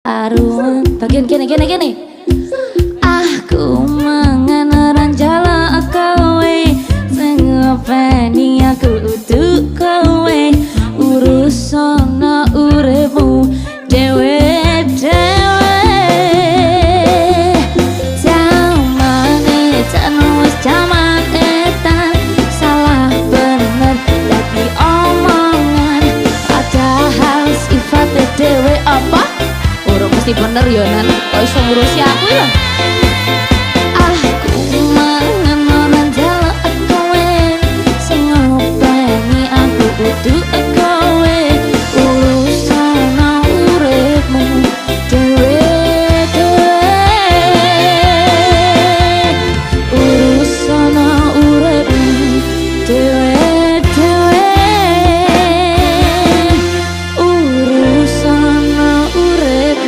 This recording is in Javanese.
Aruan bagian kene kene kene. Aku mangan ora njaluk kowe, sing ngopeni aku udu kowe, urusana uripmu dhewe dhewe. Jaman edan wis jaman edan, salah bener dadi omongan, padahal sifate dhewe apa urung mesti bener yo, Nan. Kok iso ngurusi aku ya?